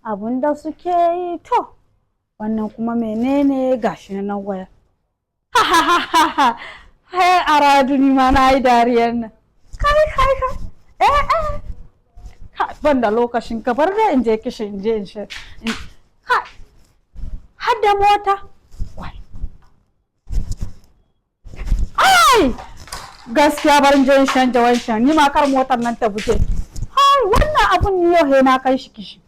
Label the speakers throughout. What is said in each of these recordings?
Speaker 1: Abun da suke yi to, wannan kuma menene gashi nan waya. Ha ha ha ha ha. Hai aradu ni ma na yi dariyar nan. Kai kai kai. Eh eh. Kai ban da lokacin ka bar da in je kishin in je in shi. Kai. Har da mota. Wai. Ai! Gaskiya barin je in shanja wancan ni ma kar motar nan ta buge. Hai wannan abun ni yau he na kai shi kishi.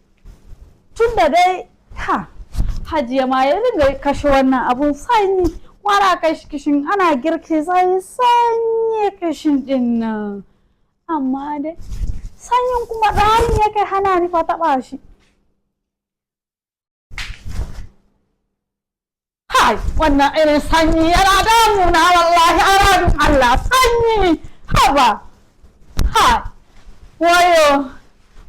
Speaker 1: Tun da dai ha Hajiya ma ya ringa kashe wannan abun sanyi. Wara kai shi kishin ana girki sai sanyi kishin din nan. Amma dai sanyin kuma ɗarin yake hana ni fa taɓa shi. Hai, wannan irin sanyi yana damuna wallahi aradun Allah sanyi haba. Hai, wayo,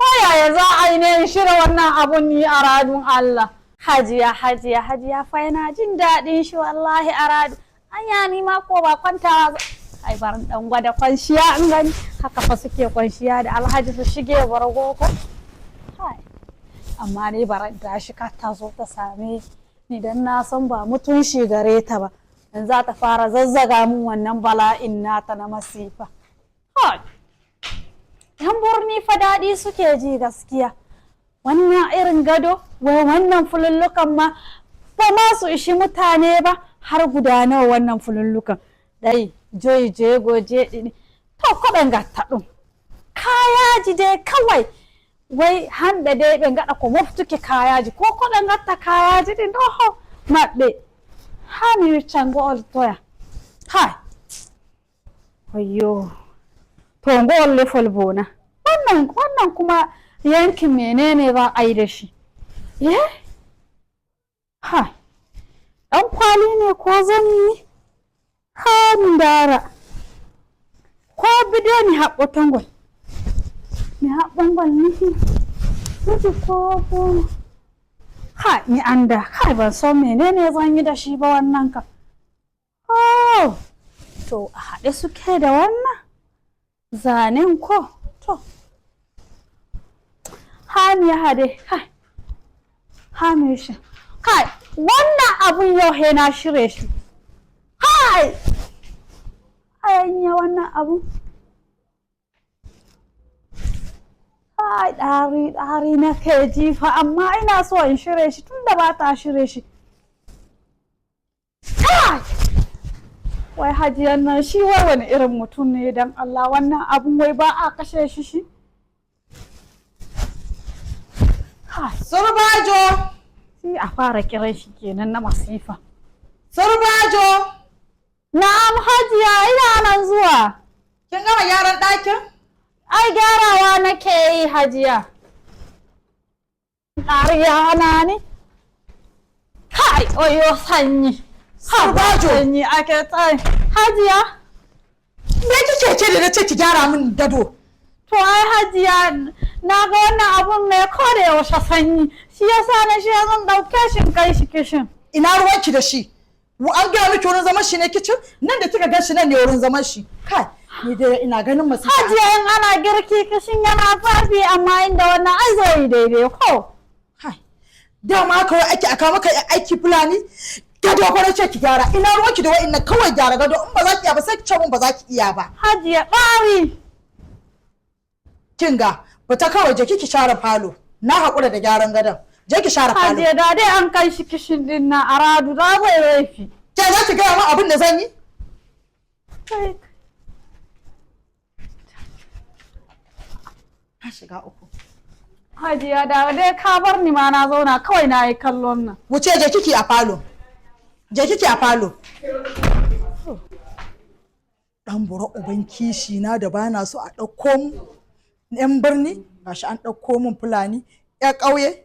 Speaker 1: waya ya za a yi ne in shirya wannan abun ni aradun Allah. Hajiya, hajiya, hajiya fa yana jin daɗin shi wallahi aradu. Anya ni ma ko ba kwantawa za. Ai barin dan gwada kwanciya in gani haka fa suke kwanciya da Alhaji su shige bargo ko. Hai, amma dai baran tashi ka ta zo ta same ni dan na san ba mutunci gare ta ba. Dan za ta fara zazzaga min wannan bala'in nata na masifa. Hai. Yan birni fa daɗi suke ji gaskiya. Wannan irin gado, wai wannan fulullukan ma ba ma su ishi mutane ba har guda nawa wannan fulullukan. Dai, joyi jego jeɗiɗi. To ko ɓe ngatta ɗum. Kayaji dai kawai. Wai hamɓe dai ɓe ngaɗa ko moftuki kayaji ko ko ɓe ngatta kayaji ɗin ɗo maɓɓe. Ha mi wiccan ngo'ol toya. Hai. Wayyo. To ngo'ol lefol bona. Wannan wannan kuma yankin menene za a yi da shi? Eh? Hai. Ɗan kwali ne ko zan yi? Ha mi ndara. Ko bidiyo mi haɓɓoto ngol. Mi haɓɓa ngol ni. Miji ko ko. Hai mi anda. Kai ban san menene zan yi da shi ba wannan kam. Oh! To a haɗe suke da wannan? Zanen ko? To. Ha mi haɗe. Kai. Ha mi shi. Kai wannan abun yau he na shirye shi. Kai! Anya wannan abun. Kai ɗari ɗari na ke ji fa amma ina so in shirye shi tunda ba ta shirye shi. Kai! Wai hajiyan nan shi wai wani irin mutum ne dan Allah wannan abun wai ba a kashe shi shi. Kai!
Speaker 2: Surbajo!
Speaker 1: Sai a fara kiran shi kenan na masifa.
Speaker 2: Surbajo!
Speaker 1: Na'am hajiya ina nan zuwa.
Speaker 2: Kin gama gyaran ɗakin?
Speaker 1: Ai gyarawa nake yi hajiya. Ɗari hana ni. Kai oyo sanyi.
Speaker 2: Surbajo!
Speaker 1: Sanyi ake tsaye. Hajiya.
Speaker 2: Me kike ce da na ce ki gyara min gado?
Speaker 1: To ai hajiya na ga wannan abun ne ko da yaushe sanyi. Shi yasa na shi zan ɗauke shi in kai shi kishin.
Speaker 2: Ina ruwanki da shi? An gaya miki wurin zaman shi ne kicin? Nan da kika gan shi nan ne wurin zaman shi. Kai, ni dai ina ganin masifa.
Speaker 1: Hajiya in ana girki kishin yana zafi amma inda wannan ai zai yi daidai ko.
Speaker 2: Kai, dama kawai ake aka maka aiki Fulani? Gado ko na ce ki gyara. Ina ruwanki da wa'innan kawai gyara gado in ba za ki iya ba sai ki ce mun ba za ki iya ba.
Speaker 1: Hajiya ɓari.
Speaker 2: Kin ga, fita kawai je ki share falo. Na haƙura da gyaran gadon. Je ki share falo.
Speaker 1: Hajiya da dai an kai shi kishin din na aradu da zai laifi.
Speaker 2: Ke za ki gaya min abin da zan yi?
Speaker 1: Kai.
Speaker 2: Na shiga uku.
Speaker 1: Hajiya da dai ka bar ni ma na zauna kawai na yi kallon nan.
Speaker 2: Wuce je kiki a falo. Je kiki a falo. Dan bura uban kishi na da bana so a ɗauko mu. 'Yan birni gashi an ɗauko mun Fulani 'yan ƙauye.